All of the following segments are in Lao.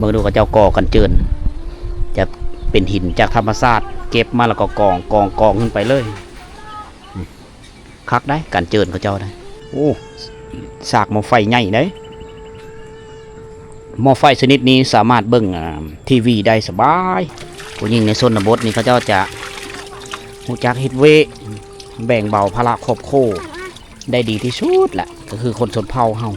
ເບິ່ງດູເຂົາເຈົ້າກໍ່ກັນເຈີນ ຈະເປັນຫີນຈາກທຳມະຊາດ ເກັບມາແລ້ວກໍກອງ ກອງ ກອງຂຶ້ນໄປເລີຍ. ຄັກໄດ໋ ກັນເຈີນເຂົາເຈົ້າໄດ໋. ໂອ້ ຊາກໝໍ້ໄຟໃຫຍ່ເດ້. ໝໍ້ໄຟຊະນິດນີ້ສາມາດເບິ່ງ ອາ ທີວີໄດ້ສະບາຍ. ຜູ້ຍິງໃນຊົນນະບົດນີ້ເຂົາເຈົ້າຈະຮູ້ຈັກເຮັດວຽກ ແບ່ງເບົາພາລະຄອບຄົວ ໄດ້ດີທີ່ສຸດລະ ກໍຄືຄົນຊົນເຜົ່າເຮົາ.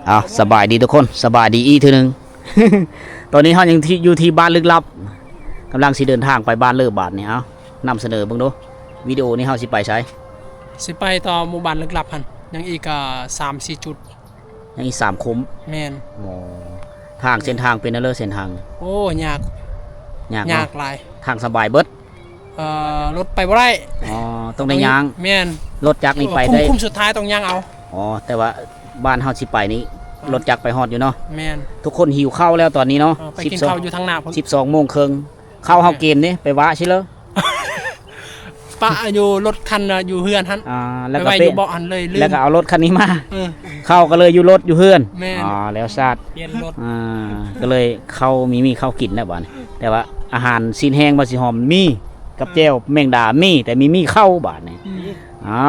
ເອົາ ສະບາຍດີທຸກຄົນ ສະບາຍດີອີກເທື່ອໜຶ່ງ. ຕອນນີ້ເຮົາຍັງທີ່ ຢູ່ທີ່ບ້ານລຶກລັບ ກຳລັງຊິເດີນທາງໄປບ້ານເລີບາດນີ້. ເອົາ ນຳສະເໜີເບິ່ງດູ ວິດີໂອນີ້ເຮົາຊິໄປໃສ? ຊິໄປຕໍ່ໝູ່ບ້ານລຶກລັບຫັ້ນ ຍັງອີກ ອ່າ ສາມສີ່ຈຸດ. ຍັງອີກສາມຄຸ້ມ. ແມ່ນ. ອໍ ທາງ ເສັ້ນທາງເປັນແນວໃດເສັ້ນທາງ? ໂອ້ ຍາກ ຍາກເນາະ ຍາກຫຼາຍ. ທາງສະບາຍເບິດ? ເອີ ລົດໄປບໍ່ໄດ້. ອໍ ຕ້ອງໄດ້ຍ່າງ. ແມ່ນ. ລົດຈັກນີ້ໄປໄດ້ ຄຸ້ມ ຄຸ້ມສຸດທ້າຍຕ້ອງຍ່າງເອົາ. ອໍ ແຕ່ວ່າບ້ານເຮົາຊິໄປນີ້ ລົດຈັກໄປຮອດຢູ່ເນາະ. ແມ່ນ. ທຸກຄົນຫິວເຂົ້າແລ້ວຕອນນີ້ເນາະ. ເອີ ໄປກິນເຂົ້າຢູ່ທາງໜ້າພຸ້ນ ສິບສອງໂມງເຄິ່ງ. ເຂົ້າເຮົາເກມນີ້ ໄປວະຊິເລີຍ ປະຢູ່ລົດຄັນ ຢູ່ເຮືອນຫັ້ນ. ອ່າ ແລ້ວກໍໄປໄວ້ຢູ່ເບາະຫັ້ນເລີຍ ລືມ ແລ້ວກໍເອົາລົດຄັນນີ້ມາ. ເອີ ເຂົ້າກໍເລີຍຢູ່ລົດຢູ່ເຮືອນ. ແມ່ນ. ອໍ ແລ້ວຊາດ ປ່ຽນລົດ. ອ່າ ກໍເລີຍເຂົ້າມີ ມີເຂົ້າກິນແລ້ວບາດນີ້. ແຕ່ວ່າອາຫານຊີ້ນແຫ້ງ ບໍ່ຊິຫອມມີ ກັບແຈ່ວແມງດາມີ ແຕ່ມີ ມີເຂົ້າບາດນີ້. ອືມ. ອໍ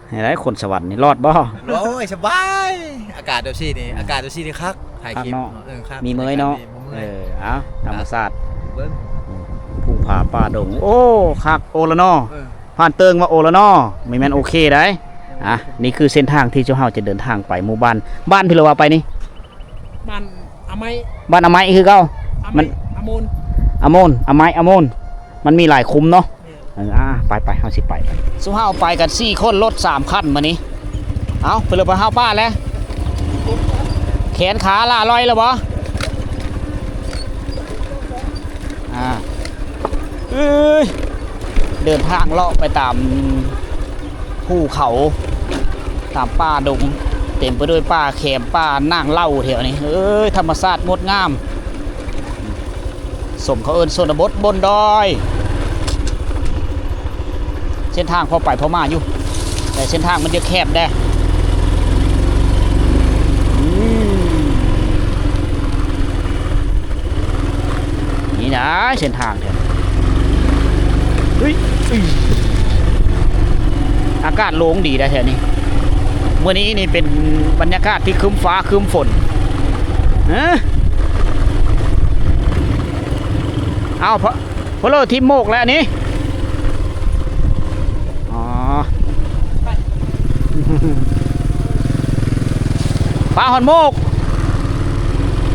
ໃຫ້ໄດ້ ຄົນສະຫວັນນີ້ລອດບໍ່? ໂອ້ຍ ສະບາຍ ອາກາດແບບຊີ້ນີ້ ອາກາດແບບຊີ້ນີ້ຄັກ ຖ່າຍຄລິບເນາະ. ເອີ ຄັກ ມີເມີຍເນາະ. ເອີ ເອົາ ທຳມະຊາດ ເບິ່ງ ອືມ ພູຜາປ່າດົງ. ໂອ້ ຄັກໂອລະນໍ. ເອີ ຜ່ານເຕີງວ່າໂອລະນໍ ບໍ່ແມ່ນໂອເຄໄດ໋. ອ່ະ ນີ້ຄືເສັ້ນທາງທີ່ເຈົ້າເຮົາຈະເດີນທາງໄປໝູ່ບ້ານ ບ້ານທີ່ເຮົາວ່າໄປນີ້ ບ້ານອາໄມ້ ບ້ານອາໄມ້ຄືເກົ່າ. ອາໄມ້ ມັນ ອາໂມນ ອາໂມນ ອາໄມ້ ອາໂມນ ມັນມີຫຼາຍຄຸ້ມເນາະ. ເອີ ອ່າ ໄປໆ ເຮົາຊິໄປ ໄປ ຊຸມເຮົາໄປກັນສີ່ຄົນ ລົດສາມຄັນມື້ນີ້. ເອົາ ໄປເລີຍ ໄປຫາປ່າແລ້ວ ແຂນຂາລ້າລ່ອຍແລ້ວບໍ່? ອ່າ ເອີຍ ເດີນທາງເລາະໄປຕາມ ພູເຂົາ ຕາມປ່າດົງ ເຕັມໄປດ້ວຍປ່າແຄມ ປ່ານາງເຫຼົ່າແຖວນີ້. ເອີຍ ທຳມະຊາດງົດງາມ ສົມເຂົາເອີ້ນຊົນນະບົດບົນດອຍ. ເສັ້ນທາງພໍໄປພໍມາຢູ່ ແຕ່ເສັ້ນທາງມັນຈະແຄບແດ່. ອືມ ນີ້ນະ ເສັ້ນທາງແທ້. ເຮີ້ຍ ອາກາດໂລ່ງດີໄດ໋ແຖວນີ້. ມື້ນີ້ນີ້ເປັນບັນຍາກາດທີ່ຄຶ້ມຟ້າຄຶ້ມຝົນ. ເອີ ເອົາ ເພາະ ເພາະເລີທິມໂມກແລ້ວນີ້. ອໍ ຟ້າຮອດໂມກ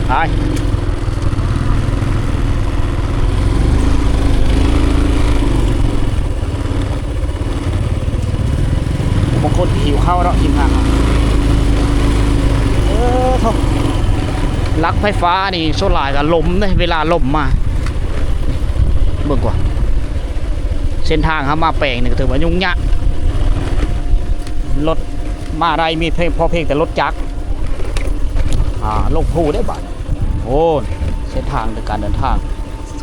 ໄປ. ບາງຄົນຫິວເຂົ້າເນາະ ທີມງານເຮົາ. ເອີ ໂທ້ ຫຼັກໄຟຟ້ານີ້ສ່ວນຫຼາຍກໍລົ້ມເດ້ ເວລາລົ້ມມາ ເບິ່ງກວ່າ ເສັ້ນທາງເຮົາມາແປງນີ້ກໍຖືວ່າຫຍຸ້ງຍາກ ລົດມາໄດ້ມີພຽງ ພໍພຽງແຕ່ລົດຈັກ. ອ່າ ລົງພູເດ້ບາດ. ໂອ້ ເສັ້ນທາງໃນການເດີນທາງ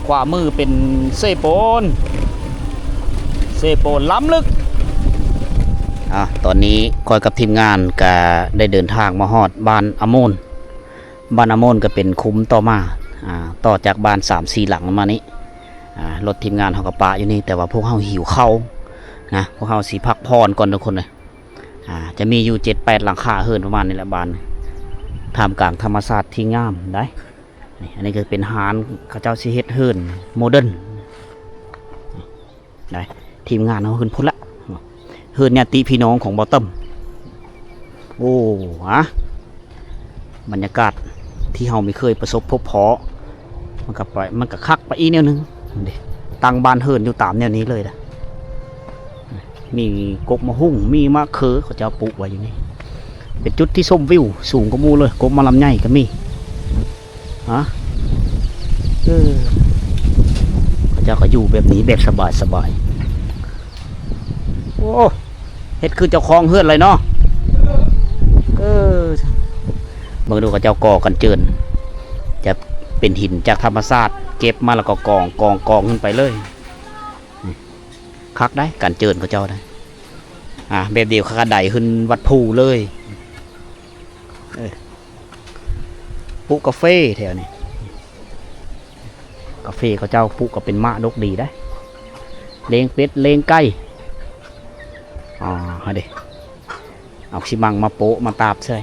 ຂວາມືເປັນເຊໂປນ ເຊໂປນລ້ຳເລິກ. ອ່າ ຕອນນີ້ຂ້ອຍກັບທີມງານກະໄດ້ເດີນທາງມາຮອດບ້ານອາໂມນ. ບ້ານອາໂມນກໍເປັນຄຸ້ມຕໍ່ມາ ອ່າ ຕໍ່ຈາກບ້ານສາມສີ່ຫຼັງມານີ້. ອ່າ ລົດທີມງານເຮົາກໍປະຢູ່ນີ້ ແຕ່ວ່າພວກເຮົາຫິວເຂົ້ານະ ພວກເຮົາຊິພັກຜ່ອນກ່ອນທຸກຄົນເອີຍ. ອ່າ ຈະມີຢູ່ເຈັດແປດຫຼັງຄາເຮືອນປະມານນີ້ແຫຼະບ້ານ ທ່າມກາງທຳມະຊາດທີ່ງາມໄດ໋. ນີ້ ອັນນີ້ກໍເປັນຮ້ານ ເຂົາເຈົ້າຊິເຮັດເຮືອນໂມເດີນໄດ໋. ທີມງານເຮົາຂຶ້ນພຸ້ນລະ ເຮືອນຍາດຕິພີ່ນ້ອງຂອງບ່າວເຕີມ. ໂອ້ ຫາ ບັນຍາກາດທີ່ເຮົາບໍ່ເຄີຍປະສົບພົບພໍ້ ມັນກໍໄປ ມັນກໍຄັກໄປອີກແນວໜຶ່ງເດ້. ຕັ້ງບ້ານເຮືອນຢູ່ຕາມແນວນີ້ເລີຍນະ ມີກົກໝາກຫຸ່ງ ມີໝາກເຂີ ເຂົາເຈົ້າປູກໄວ້ຢູ່ນີ້. ເປັນຈຸດທີ່ຊົມວິວສູງກວ່າໝູ່ເລີຍ ກົກໝາກລຳໄຍກໍມີ. ຮະ ເອີ ເຂົາເຈົ້າກໍຢູ່ແບບນີ້ແບບສະບາຍໆ. ໂອ້ ເຮັດຄືເຈົ້າຂອງເຮືອນເລີຍເນາະ. ເອີ ເບິ່ງດູເຂົາເຈົ້າກໍ່ກັນເຈີນ ຈະເປັນຫີນຈາກທຳມະຊາດ ເກັບມາແລ້ວກໍກອງ ກອງ ກອງຂຶ້ນໄປເລີຍ. ນີ້ ຄັກໄດ໋ ການເຈີນເຂົາເຈົ້າໄດ໋ ອ່າ ແບບດຽວກັບກະໄດຂຶ້ນວັດພູເລີຍ. ເອີ ປູກກາເຟແຖວນີ້ ກາເຟເຂົາເຈົ້າປູກກໍເປັນໝາກດົກດີໄດ໋ ລ້ຽງເປັດລ້ຽງໄກ່. ອໍ ເຮົາເດ້ ເອົາຊິມັງມາໂປະມາຕາບໃສ່.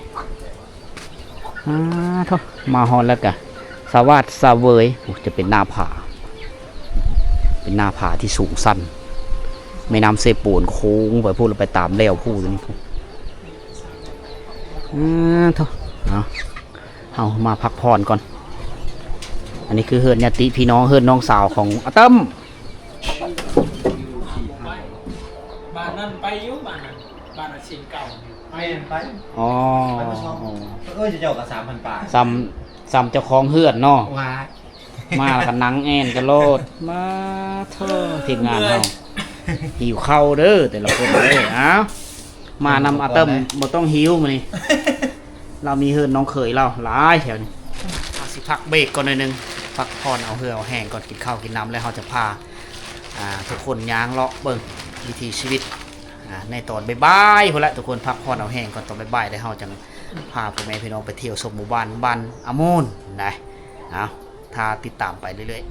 ອາໂທ້ ມາຮອດແລ້ວກະສະຫວາດສະເຫວີຍ. ໂອ້ ຈະເປັນໜ້າຜາ ເປັນໜ້າຜາທີ່ສູງຊັນ. ແມ່ນ້ຳເຊໂປນໂຄ້ງໄປພຸ້ນ ແລ້ວໄປຕາມແລວພູນີ້. ອາໂທ້ ເອົາ ເຮົາມາພັກຜ່ອນກ່ອນ. ອັນນີ້ຄືເຮືອນຍາດຕິພີ່ນ້ອງ ເຮືອນນ້ອງສາວຂອງອາເຕີມ. ບ້ານນັ້ນໄປຢູ່ ບ້ານນັ້ນ ບ້ານອາເຊນເກົ່າ. ແມ່ນໄປ ອໍ ໄປປະຊຸມ. ເອີຍ ເຈົ້າກໍສາມພັນປາຍ ສ່ຳ ສ່ຳເຈົ້າຂອງເຮືອນເນາະ. ວ້າຍ ມາແລ້ວກໍນັ່ງແອ່ນກັນໂລດ. ມາເທີ ທີມງານເຮົາ ເມື່ອຍ ຫິວເຂົ້າເດີແຕ່ລະຄົນເດີ. ເອົ້າ ມານຳອາເຕີມ ບໍ່ຕ້ອງຫິວມື້ນີ້ ລາວມີເຮືອນນ້ອງເຂີຍລາວຫຼາຍແຖວນີ້. ເຮົາຊິພັກເບຣກກ່ອນໜ້ອຍໜຶ່ງ ພັກຜ່ອນເອົາເຫື່ອເອົາແຮງກ່ອນ ກິນເຂົ້າກິນນ້ຳແລ້ວເຮົາຈະພາ ອ່າ ທຸກຄົນຍ່າງເລາະເບິ່ງວິຖີຊີວິດ ອ່າ ໃນຕອນບ່າຍໆພຸ້ນແຫຼະ ທຸກຄົນພັກຜ່ອນເອົາແຮງກ່ອນ. ຕອນບ່າຍໆ ແລ້ວເຮົາຈັ່ງພາພໍ່ແມ່ພີ່ນ້ອງໄປທ່ຽວຊົມໝູ່ບ້ານ ບ້ານອາໂມນໄດ໋. ເອົາ ຖ້າຕິດຕາມໄປເລື້ອຍໆ.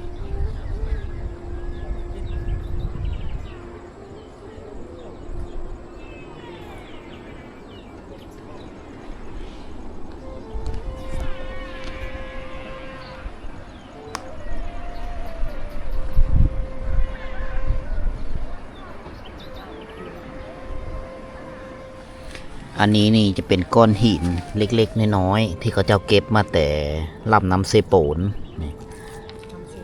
ອັນນີ້ນີ້ຈະເປັນກ້ອນຫີນເລັກໆນ້ອຍໆ ທີ່ເຂົາເຈົ້າເກັບມາແຕ່ລຳນ້ຳເຊໂປນນີ້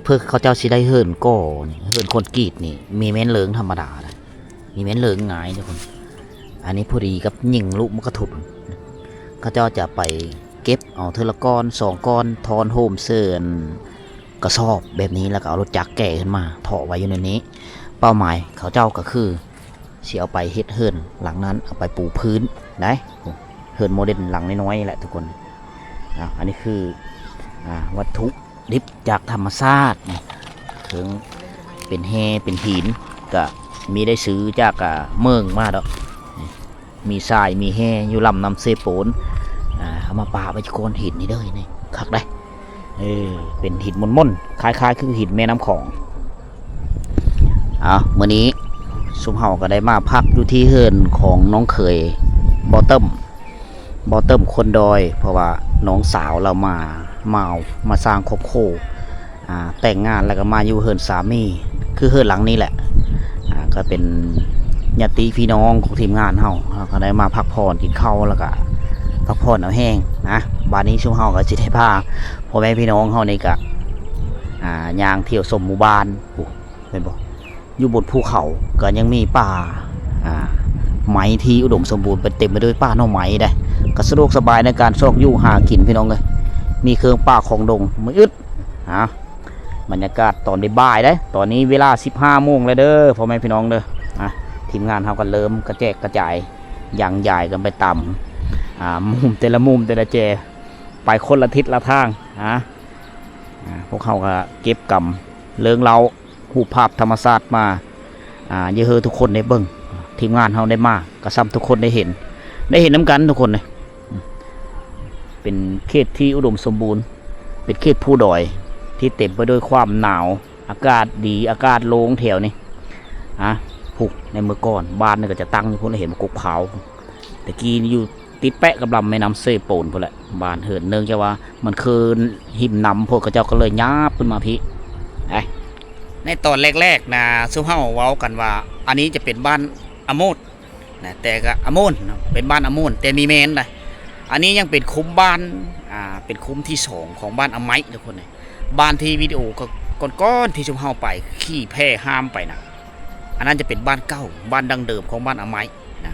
ເພື່ອເຂົາເຈົ້າຊິໄດ້ເຮືອນກໍ່ນີ້ ເຮືອນຄອນກຣີດນີ້ ມີແມ່ນເຫຼີງທຳມະດານະ ມີແມ່ນເຫຼີງຫງາຍທຸກຄົນ. ອັນນີ້ພໍດີກັບຍິງລູກໝາກກະທຸນ ເຂົາເຈົ້າຈະໄປເກັບເອົາເທື່ອລະກ້ອນສອງກ້ອນ ທ້ອນໂຮມເຊິ່ນກະສອບແບບນີ້ ແລ້ວກໍເອົາລົດຈັກແກ່ຂຶ້ນມາເທາະໄວ້ຢູ່ໃນນີ້. ເປົ້າໝາຍເຂົາເຈົ້າກໍຄືຊິເອົາໄປເຮັດເຮືອນຫຼັງນັ້ນ ເອົາໄປປູພື້ນໄດ໋ ເຮືອນໂມເດີນຫຼັງນ້ອຍໆແຫຼະທຸກຄົນ. ອ່າ ອັນນີ້ຄື ອ່າ ວັດຖຸ ດິບຈາກທຳມະຊາດນີ້ ເຖິງເປັນແຮ່ເປັນຫີນ ກະມີໄດ້ຊື້ຈາກ ອ່າ ເມືອງມາດອກ. ນີ້ ມີຊາຍມີແຮ່ຢູ່ລຳນ້ຳເຊໂປນ ອ່າ ເອົາມາປະໄວ້ຢູ່ກ້ອນຫີນນີ້ເດີ. ນີ້ຄັກໄດ໋ ເອີ ເປັນຫີນມົນໆ ຄ້າຍໆຄືຫີນແມ່ນ້ຳຂອງ. ເອົາ ມື້ນີ້ຊຸມເຮົາກໍໄດ້ມາພັກຢູ່ທີ່ເຮືອນຂອງນ້ອງເຂີຍບໍ່ເຕີມ ບໍ່ເຕີມຄົນດອຍ ເພາະວ່ານ້ອງສາວລາວມາ ມາເອົາ ມາສ້າງຄອບຄົວ ອ່າ ແຕ່ງງານແລ້ວກໍມາຢູ່ເຮືອນສາມີ ຄືເຮືອນຫຼັງນີ້ແຫຼະ. ອ່າ ກໍເປັນຍາດຕິພີ່ນ້ອງຂອງທີມງານເຮົາ ເຮົາກໍໄດ້ມາພັກຜ່ອນກິນເຂົ້າ ແລ້ວກໍພັກຜ່ອນເອົາແຮງນະ. ບາດນີ້ຊຸມເຮົາກໍຊິໄດ້ພາພໍ່ແມ່ພີ່ນ້ອງເຮົານີ້ກະ ອ່າ ຍ່າງທ່ຽວຊົມໝູ່ບ້ານ ໂອ້ ແມ່ນບໍ່? ຢູ່ບົນພູເຂົາກໍຍັງມີປ່າ ອ່າ ໄມ້ທີ່ອຸດົມສົມບູນ ເປັນເຕັມໄປດ້ວຍປ່າໜໍ່ໄມ້ເດ້ ກໍສະດວກສະບາຍໃນການຊອກຢູ່ຫາກິນພີ່ນ້ອງເອີຍ. ມີເຄື່ອງປ່າຂອງດົງ ມື້ອຶດ ອ່າ ບັນຍາກາດຕອນບ່າຍໆເດ້. ຕອນນີ້ເວລາສິບຫ້າໂມງແລ້ວເດີ ພໍ່ແມ່ພີ່ນ້ອງເດີ. ອ່າ ທີມງານເຮົາກໍເລີ່ມກະແຈກກະຈາຍ ຍັງຢາຍກັນໄປຕາມ ອ່າ ມຸມແຕ່ລະມຸມແຕ່ລະແຈ ໄປຄົນລະທິດລະທາງ. ອ່າ ອ່າ ພວກເຮົາກໍເກັບກຳເລື່ອງເລົ່າ ຮູບພາບທຳມະຊາດມາ ອ່າ ຢາກໃຫ້ທຸກຄົນໄດ້ເບິ່ງ ທີມງານເຮົາໄດ້ມາ ກໍຊ່ຳທຸກຄົນໄດ້ເຫັນ ໄດ້ເຫັນນຳກັນທຸກຄົນເລີຍ. ເປັນເຂດທີ່ອຸດົມສົມບູນ ເປັນເຂດພູດອຍທີ່ເຕັມໄປດ້ວຍຄວາມໜາວ ອາກາດດີ ອາກາດໂລ່ງແຖວນີ້. ອ່າ ພຸ້ນ ໃນເມື່ອກ່ອນ ບ້ານນີ້ກໍຈະຕັ້ງຢູ່ພຸ້ນ ເຫັນບໍ່ ກົກພາວ ແຕ່ກີ້ຢູ່ຕິດແປະກັບລຳແມ່ນ້ຳເຊໂປນພຸ້ນແຫຼະ ບ້ານເຮືອນ. ເນື່ອງຈາກວ່າມັນຄືນຮິມນ້ຳ ພວກເຂົາເຈົ້າກໍເລີຍຫຍາບຂຶ້ນມາພີ້. ໃນຕອນແລກໆນະ ຊຸມເຮົາເວົ້າກັນວ່າ ອັນນີ້ຈະເປັນບ້ານອາໂມດນະ ແຕ່ກໍອາໂມນເນາະ ເປັນບ້ານອາໂມນ ແຕ່ມີແມນນະ. ອັນນີ້ຍັງເປັນຄຸ້ມບ້ານ ອ່າ ເປັນຄຸ້ມທີສອງຂອງບ້ານອາໄມ້ທຸກຄົນເອີຍ. ບ້ານທີ່ວິດີໂອກ່ອນໆທີ່ຊຸມເຮົາໄປຂີ່ແພຮ່າມໄປນະ ອັນນັ້ນຈະເປັນບ້ານເກົ່າ ບ້ານດັ້ງເດີມຂອງບ້ານອາໄມ້ນະ.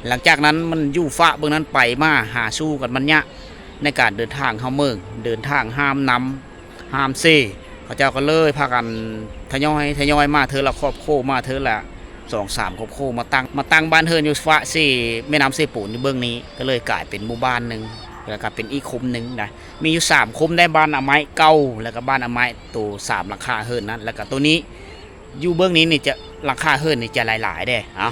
ຫຼັງຈາກນັ້ນມັນຢູ່ຟາກເບື້ອງນັ້ນໄປມາຫາສູ່ກັນມັນຍາກໃນການເດີນທາງເຮົາເມືອງ ເດີນທາງຂ້າມນ້ຳ ຫ້າມເຊ ເຂົາເຈົ້າກໍເລີຍພາກັນທະຍອຍ ທະຍອຍມາເທື່ອລະຄອບຄົວ ມາເທື່ອລະສອງສາມຄອບຄົວ ມາຕັ້ງ ມາຕັ້ງບ້ານເຮືອນຢູ່ຟາກເຊ ແມ່ນ້ຳເຊໂປນຢູ່ເບື້ອງນີ້ ກໍເລີຍກາຍເປັນໝູ່ບ້ານໜຶ່ງ ແລ້ວກໍເປັນອີກຄຸ້ມໜຶ່ງນະ. ມີຢູ່ສາມຄຸ້ມໄດ໋ ບ້ານອາໄມ້ເກົ່າ ແລ້ວກໍບ້ານອາໄມ້ໂຕສາມຫຼັງຄາເຮືອນນັ້ນ ແລ້ວກໍໂຕນີ້ ຢູ່ເບື້ອງນີ້ນີ້ຈະ ຫຼັງຄາເຮືອນນີ້ຈະຫຼາຍໆເດ້. ເອົ້າ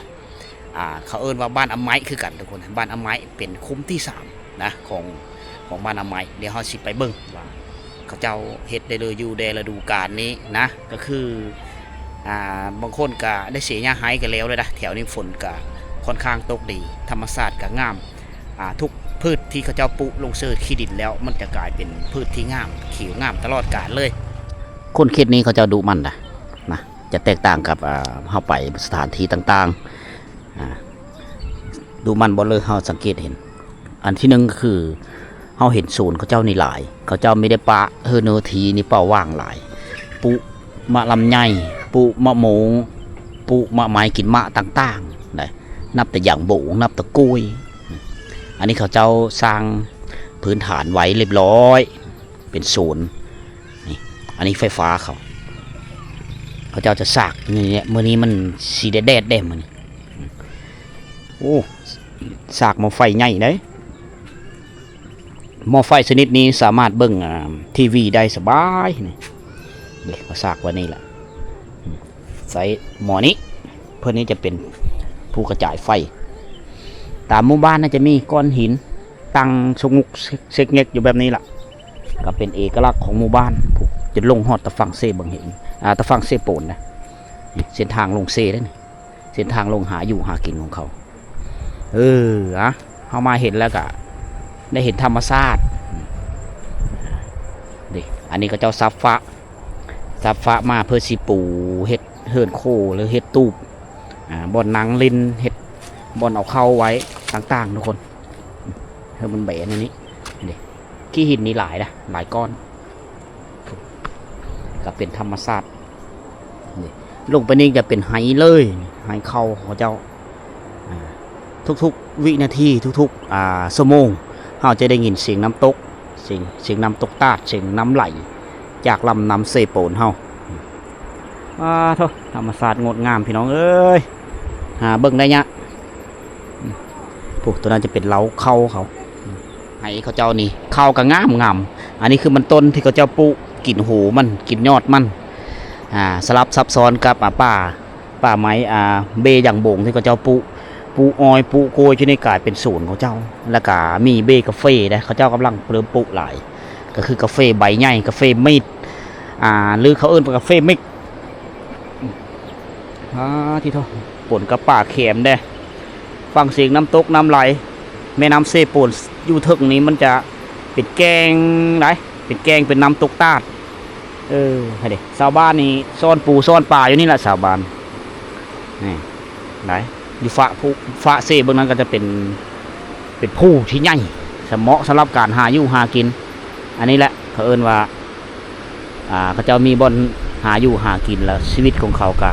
ອ່າ ເຂົາເອີ້ນວ່າບ້ານອາໄມ້ຄືກັນທຸກຄົນ. ບ້ານອາໄມ້ເປັນຄຸ້ມທີສາມນະ ຂອງ ຂອງບ້ານອາໄມ້. ດຽວເຮົາຊິໄປເບິ່ງວ່າເຂົາເຈົ້າເຮັດໄດ້ເລີຢູ່ແດ່ລະດູການນີ້ນະ. ກໍຄື ອ່າ ບາງຄົນກໍໄດ້ເສຍຫຍ້າໄຮ່ກໍແລ້ວເລີຍນະ. ແຖວນີ້ຝົນກໍຄ່ອນຂ້າງຕົກດີ, ທຳມະຊາດກໍງາມ. ອ່າ ທຸກພືດທີ່ເຂົາເຈົ້າປູກລົງເຊີຂີ້ດິນແລ້ວ ມັນຈະກາຍເປັນພືດທີ່ງາມ, ຂຽວງາມຕະຫຼອດການເລີຍ. ຄົນເຂດນີ້ເຂົາເຈົ້າດຸໝັ່ນນະ ນະ ຈະແຕກຕ່າງກັບ ອ່າ ເຮົາໄປສະຖານທີ່ຕ່າງໆ. ອ່າ ດຸໝັ່ນບໍ່ເລີຍ ເຮົາສັງເກດເຫັນ. ອັນທີໜຶ່ງກໍຄື ເຮົາເຫັນສວນເຂົາເຈົ້ານີ້ຫຼາຍ, ເຂົາເຈົ້າມີແຕ່ປະເຮີເນື້ອທີ່ນີ້ເປົ່າວ່າງຫຼາຍ, ປູກໝາກລຳໄຍ, ປູກໝາກໂມງ, ປູກໝາກໄມ້ກິນໝາກຕ່າງໆ ໄດ້ ນັບແຕ່ຢາງໂບງ, ນັບແຕ່ກ້ວຍ. ອັນນີ້ເຂົາເຈົ້າສ້າງພື້ນຖານໄວ້ລຽບລ້ອຍ ເປັນສວນ. ນີ້ ອັນນີ້ໄຟຟ້າເຂົາ ເຂົາເຈົ້າຈະສາກນີ້ແຫຼະ. ມື້ນີ້ມັນຊິແດດໆເດ້ມື້ນີ້. ໂອ້ ສາກໝໍ້ໄຟໃຫຍ່ເດ້. ໝໍ້ໄຟຊະນິດນີ້ສາມາດເບິ່ງ ອ່າ ທີວີໄດ້ສະບາຍ. ນີ້ ເດ້ ເຂົາສາກໄວ້ນີ້ລະ. ໃຊ້ໝໍ້ນີ້ ເພິ່ນນີ້ຈະເປັນຜູ້ກະຈາຍໄຟ. ຕາມໝູ່ບ້ານນະຈະມີກ້ອນຫີນຕັ້ງສະຫງົກເຊັກເຫງົກຢູ່ແບບນີ້ລະ, ກໍເປັນເອກະລັກຂອງໝູ່ບ້ານ ຈະລົງຮອດຕາຝັ່ງເຊບັງເຫງ ອ່າ ຕາຝັ່ງເຊໂປນນະ. ເສັ້ນທາງລົງເຊເດ້ນີ້ ເສັ້ນທາງລົງຫາຢູ່ຫາກິນຂອງເຂົາ. ເອີ ອະ ເຮົາມາເຫັນແລ້ວກະໄດ້ເຫັນທຳມະຊາດເດ້. ອັນນີ້ເຂົາເຈົ້າສັບຟະ ສັບຟະມາເພື່ອຊິປູເຮັດເຮືອນໂຄ ຫຼືເຮັດຕູບ ອ່າ ບ່ອນນັ່ງຫຼິ້ນ ເຮັດບ່ອນເອົາເຂົ້າໄວ້ຕ່າງໆ ທຸກຄົນ. ເຮືອນມັນແບນອັນນີ້ເດ້. ຂີ້ຫີນນີ້ຫຼາຍນະ ຫຼາຍກ້ອນ ກໍເປັນທຳມະຊາດ. ນີ້ ລົງໄປນີ້ຈະເປັນໄຮ່ເລີຍ ໄຮ່ເຂົ້າຂອງເຂົາເຈົ້າ. ອ່າ ທຸກໆວິນາທີ ທຸກໆ ອ່າ ຊົ່ວໂມງ ເຮົາຈະໄດ້ຍິນສຽງນ້ຳຕົກ ສຽງ ສຽງນ້ຳຕົກຕາດ ສຽງນ້ຳໄຫຼຈາກລຳນ້ຳເຊໂປນເຮົາ. ອ້າໂທ້ ທຳມະຊາດງົດງາມພີ່ນ້ອງເອີຍ ຫາເບິ່ງໄດ້ຍາກ. ໂອ້ ຕົວນັ້ນຈະເປັນເລົ້າເຂົ້າເຂົາ ໃຫ້ເຂົາເຈົ້ານີ້ ເຂົ້າກໍງາມໆ. ອັນນີ້ຄືມັນຕົ້ນທີ່ເຂົາເຈົ້າປູກ ກິນໂຫມັນ ກິນຍອດມັນ ອ່າ ສະຫຼັບຊັບຊ້ອນກັບ ອ່າ ປ່າ ປ່າໄມ້ ອ່າ ເບ້ຢາງໂບງທີ່ເຂົາເຈົ້າປູກ ປູກອ້ອຍ ປູກກ້ວຍ ຈົນໄດ້ກາຍເປັນສວນຂອງເຈົ້າ. ແລ້ວກະມີເບ້ກາເຟເດ້ ເຂົາເຈົ້າກຳລັງເລີ່ມປູກຫຼາຍ ກໍຄືກາເຟໃບໃຫຍ່ ກາເຟມີດ ອ່າ ຫຼືເຂົາເອີ້ນວ່າກາເຟມິກ. ອາ ຕິໂທ ປົນກັບປ່າແຄມເດ້ ຟັງສຽງນ້ຳຕົກນ້ຳໄຫຼ. ແມ່ນ້ຳເຊໂປນຢູ່ເທິງນີ້ມັນຈະເປັນແກ້ງໄດ໋ ເປັນແກ້ງ ເປັນນ້ຳຕົກຕາດ. ເອີ ໃຫ້ເດ້ ຊາວບ້ານນີ້ຊ້ອນປູຊ້ອນປາຢູ່ນີ້ລະ ຊາວບ້ານນີ້ ໄດ້ ຢູ່ຟ້າພູ ຟ້າເຊເບິ່ງນັ້ນກໍຈະເປັນ ເປັນພູທີ່ໃຫຍ່ ສະເໝາະສຳລັບການຫາຢູ່ຫາກິນ. ອັນນີ້ແຫຼະເຂົາເອີ້ນວ່າ ອ່າ ເຂົາເຈົ້າມີບ່ອນຫາຢູ່ຫາກິນ ແລ້ວຊີວິດຂອງເຂົາກະ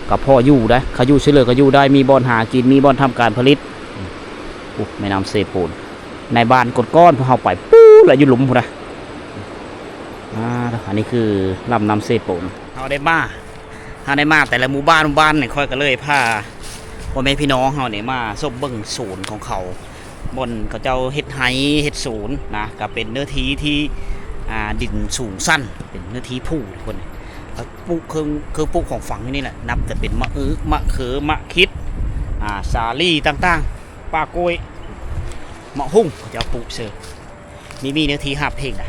ກະພໍຢູ່ໄດ໋ ເຂົາຢູ່ເສຍເລີກະຢູ່ໄດ້ ມີບ່ອນຫາກິນ ມີບ່ອນທຳການຜະລິດ. ໂອ້ ແມ່ນ້ຳເຊໂປນ ໃນບ້ານກ່ອນໆ ພວກເຮົາໄປປູ້ນລະ ຢູ່ລຸ່ມພຸ້ນນະ. ອ່າ ອັນນີ້ຄືລຳນ້ຳເຊໂປນ ເຮົາໄດ້ມາ ເຮົາໄດ້ມາແຕ່ລະໝູ່ບ້ານ ໝູ່ບ້ານນີ້ ຂ້ອຍກໍເລີຍພາພໍ່ແມ່ພີ່ນ້ອງເຮົານີ້ມາຊົມເບິ່ງສວນຂອງເຂົາ ບ່ອນເຂົາເຈົ້າເຮັດໄຮ່ເຮັດສວນນະ. ກໍເປັນເນື້ອທີ່ທີ່ ອ່າ ດິນສູງຊັນ ເປັນເນື້ອທີ່ພູທຸກຄົນ. ແລ້ວປູກເຄື່ອງ ເຄື່ອງປູກຂອງຝັງຢູ່ນີ້ແຫຼະ ນັບແຕ່ເປັນໝາກອຶ ໝາກເຂີ ໝາກຂິດ ອ່າ ສາລີຕ່າງໆ ປ່າກ້ວຍ ໝາກຫຸ່ງ ເຂົາເຈົ້າປູກເຊີ. ມີ ມີເນື້ອທີ່ຮັບເອງນະ.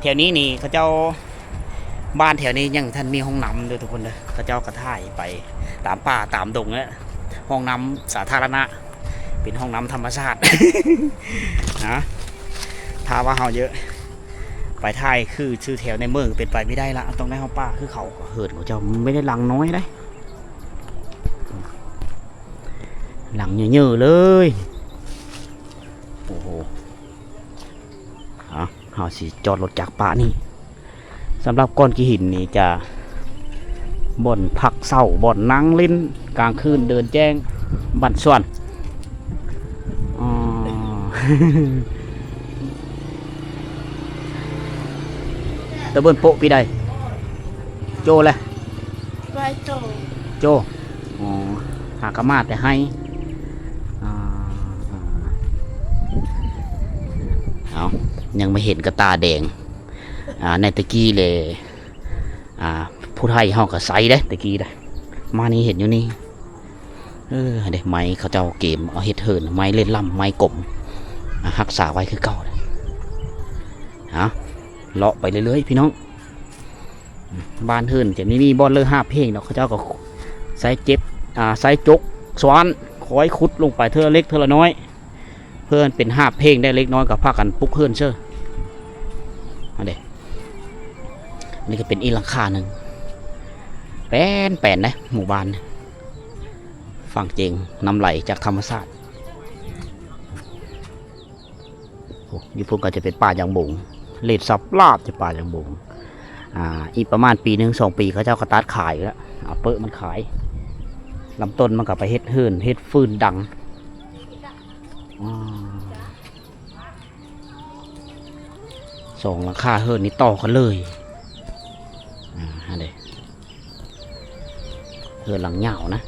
ແຖວນີ້ນີ້ເຂົາເຈົ້າ ບ້ານແຖວນີ້ຍັງບໍ່ທັນມີຫ້ອງນ້ຳເດີທຸກຄົນເດີ. ເຂົາເຈົ້າກໍຖ່າຍໄປຕາມປ່າຕາມດົງແຫຼະ ຫ້ອງນ້ຳສາທາລະນະ ເປັນຫ້ອງນ້ຳທຳມະຊາດນະ. ຖ້າວ່າເຮົາເຍາະໄປຖ່າຍຄືຊື່ແຖວໃນເມືອງເປັນໄປບໍ່ໄດ້ລະ ຕ້ອງໄດ້ເຮົາປ່າຄືເຂົາ. ເຮືອນຂອງເຈົ້າມັນບໍ່ໄດ້ຫຼັງນ້ອຍເດ້ ຫຼັງເຍີະໆເລີຍ. ໂອ້ໂຫ ເອົາ ເຮົາຊິຈອດລົດຈັກປະນີ້. ສຳລັບກ້ອນຂີ້ຫີນນີ້ຈະບ່ອນພັກເຊົາ ບ່ອນນັ່ງຫຼິ້ນກາງຄືນ ເດີນແຈ້ງ ບ້ານສວນ. ອໍ ຕະເບິ່ນໂປະປີໃດ? ໂຈແລະ ໄວໂຈ ໂຈ. ອໍ ຫາກະມາແຕ່ໄຮ່. ອ່າ ເອົາ ຍັງບໍ່ເຫັນກະຕ່າແດງ. ອ່າ ໃນແຕ່ກີ້ເລີຍ ອ່າ ຜູ້ໄທເຮົາກໍໃສ່ເດ້ ແຕ່ກີ້ເດ້. ມານີ້ເຫັນຢູ່ນີ້ ເອີ ເດ້ ໄມ້ເຂົາເຈົ້າເກມເອົາເຮັດເຫີນ ໄມ້ເຫຼັ້ນລ້ຳ ໄມ້ກົມ ອາ ຮັກສາໄວ້ຄືເກົ່າ. ເອົາ ເລາະໄປເລື້ອຍໆ ພີ່ນ້ອງ. ບ້ານເຮືອນຈະມີ ມີບ່ອນເລີຫາບເພງດອກ ເຂົາເຈົ້າກໍໃຊ້ເຈັບ ອາ ໃຊ້ຈົກ ຊ້ອນ ຄອຍຂຸດລົງໄປເທື່ອເລັກເທື່ອລະນ້ອຍ ເພື່ອເປັນຫາບເພງໄດ້ເລັກນ້ອຍ ກໍພາກັນປຸກເຮືອນເຊີ. ອັນນີ້ ນີ້ກໍເປັນອີກຫຼັງຄາໜຶ່ງ ແປນໆ ເດ້ ໝູ່ບ້ານ ຝັ່ງເຈງ ນ້ຳໄຫຼຈາກທຳມະຊາດ. ໂອ້ ຢູ່ພຸ້ນກໍຈະເປັນປ່າຍາງບົງ ເລດສັບລາບຈະປ່າຍາງບົງ. ອາ ອີກປະມານປີໜຶ່ງສອງປີ ເຂົາເຈົ້າກໍຕັດຂາຍແລ້ວ ເອົາເປິມັນຂາຍ ລຳຕົ້ນມັນກໍໄປເຮັດເຮືອນ ເຮັດຟືນດັງ. ອາ ສອງຫຼັງຄາເຮືອນນີ້ຕໍ່ກັນເລີຍ. ອາ ຫັ້ນເດ້ ເຮືອນຫຼັງຍາວນະ